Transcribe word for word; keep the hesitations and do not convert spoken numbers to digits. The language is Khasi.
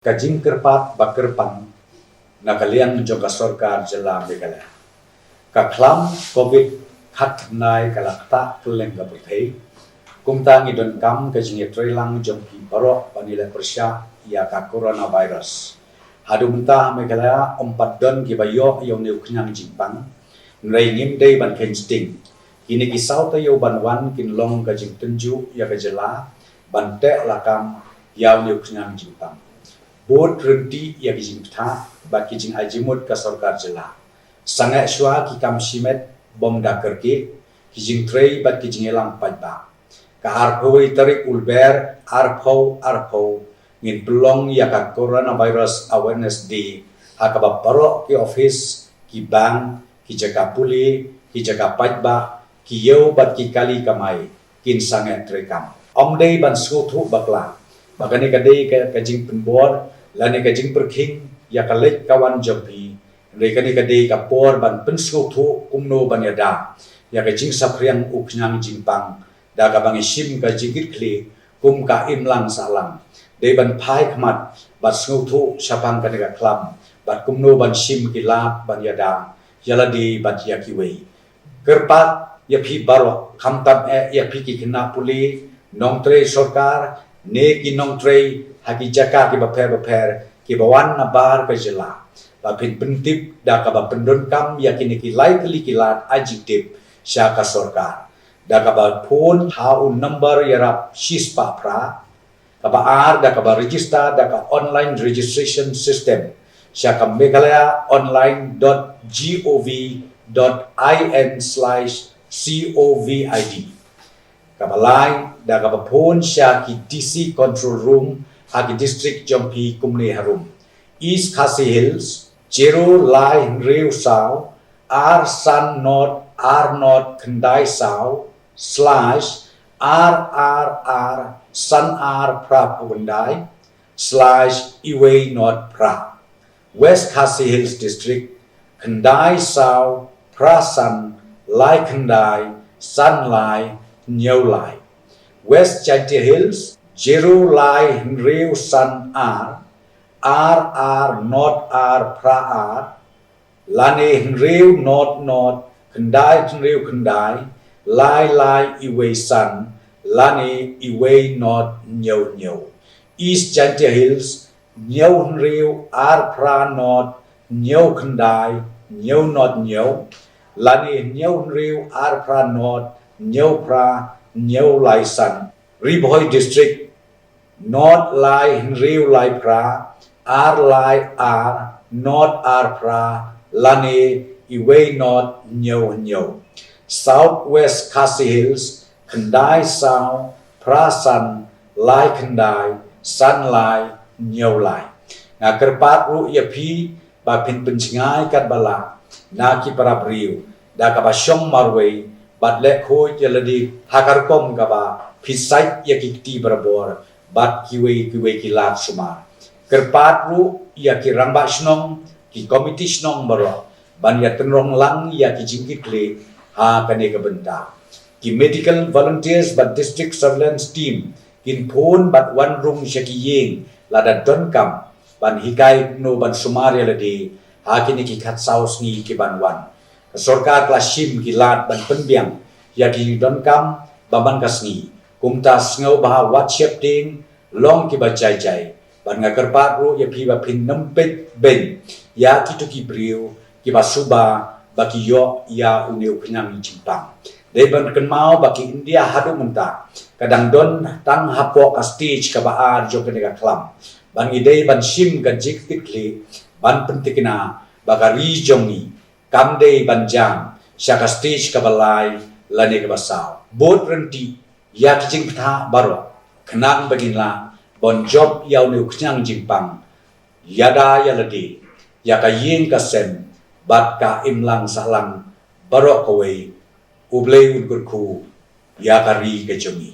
Ka jingkyrpad ba kyrpang na ka liang jong ka sorkar jylla Meghalaya. Ka khlam covid khatkhyndai ka la ktah kylleng ka pyrthei. Kumta ngi donkam ka jingïatreilang jong phi baroh ban ïaleh pyrshah ïa ka coronavirus. Haduh mynta ha Meghalaya ym pat don kiba ïoh ïa une u khñiang jingpang. Hynrei ngim dei ban kheiñ sting. Kine ki saw taïew ban wan kin long ka jingtynjuh ïa ka jylla ban teh lakam ïa une u khñiang jingpang. Bud ryntih ïa ki jingpyntha bad ki jingai jingmut ka sorkar jylla. Sangeh shuwa ki kam shimet bym da kyrkieh, ki jingtrei bad ki jingïalam paidbah. Ka arphew wei tarik u Lber arphew arphew ngin pynlong ïa ka Coronavirus Awareness Day ha kaba baroh ki office, ki bank, ki jaka pule, ki jaka paidbah, ki ïew bad ki kali kamai kin sangeh treikam. Ym dei ban sngewthuh bakla ba kane ka dei ka, ka jingpynbor lane ka jingpyrkhing ïa ka leit ka wan jong phi. Hynrei kane ka dei ka por ban pynsngewthuh kumno ban ïada ïa ka jingsaphriang u khñiang jingpang da kaba ngi shim ka jingkitkhlieh kum ka imlang sahlang. Dei ban phai khmat bad sngewthuh shaphang kane ka khlam bad kumno ban shim ki lad ban ïada ïa lade bad ïa kiwei. Kyrpad ïa phi baroh, khamtam eh ïa phi ki khynnah pule, nongtrei sorkar ne ki nongtrei ha ki jaka kiba pher bapher kiba wan nabar ka jylla, ba phin pyntip da kaba pyndonkam ïa kine ki lai tylli ki lad ai jingtip sha ka sorkar da kaba phone ha u number ïarap shispah phra. Kaba ar da kaba register da ka online registration system sha ka meghalaya online dot gov dot in slash covid. Kaba lai da kaba phone sha ki D C control room ha ki district jong phi kumne harum: East Khasi Hills zero lai hynriew saw ar san nod ar nod khyndai saw slash ar ar ar san ar phra phew khyndai slash iwei nod phra. West Khasi Hills District khyndai saw phra san lai khyndai san lai hynñiew lai. West Jaintia Hills zero lai hynriew san ar ar ar nod ar phra ar lane hynriew nod nod khyndai hynriew khyndai lai lai iwei san lane iwei nod hynñiew hynñiew. East Jaintia Hills hynñiew hynriew ar phra nod hynñiew khyndai hynñiew nod hynñiew lane hynñiew hynriew ar phra nod hynñiew phra hynñiew lai san. Ri Bhoi District nod lai hynriew lai phra ar lai ar nod ar phra lane iwei nod hynñiew hynñiew. South West Khasi Hills khyndai saw phra san lai khyndai san lai hynñiew lai. Nga kyrpad ruh ïa phi ba phin pynjngai katba lah na ki para briew da kaba shong marwei bad leh khuid ïa lade ha ka rukom kaba phi sait ïa ki kti barabor bad kiwei kiwei ki lad sumar. Kyrpad ruh ïa ki rangbah shnong, ki komiti shnong baroh ban ïa tynrong lang ïa ki jingkitkhlieh ha kane ka bynta. Ki medical volunteers bad district surveillance team kin phone bad wan rung sha ki ïing lada donkam ban hikai kumno ban sumar ïa lade ha kine ki khatsaw sngi ki ban wan. Ka sorkar ka la shim ki lad ban pynbiang ïa ki jingdonkam ba man ka sngi. Kumta sngewbha wat sheptieng, long kiba jai jai. Bad nga kyrpad ruh ïa phi ba phin nym peit beiñ ïa kito ki briew kiba suba ba ki ïoh ïa une u khñiang jingpang. Dei ban kynmaw ba ki India haduh mynta ka dang don tang hapoh ka stage kaba ar jong kane ka khlam. Bad ngi dei ban shim ka jingkitkhlieh ban pynthikna ba ka ri jong ngi kam dei ban jam sha ka stage kaba lai lane kaba saw. Bud ryntih ïa ki jingpyntha baroh khnang ba ngin lah ban jop ïa une u khñiang jingpang, ïada ïa lade, ïa ka ïing ka sem bad ka imlang sahlang baroh kawei. U Blei un kyrkhu ïa ka ri ka jong ngi.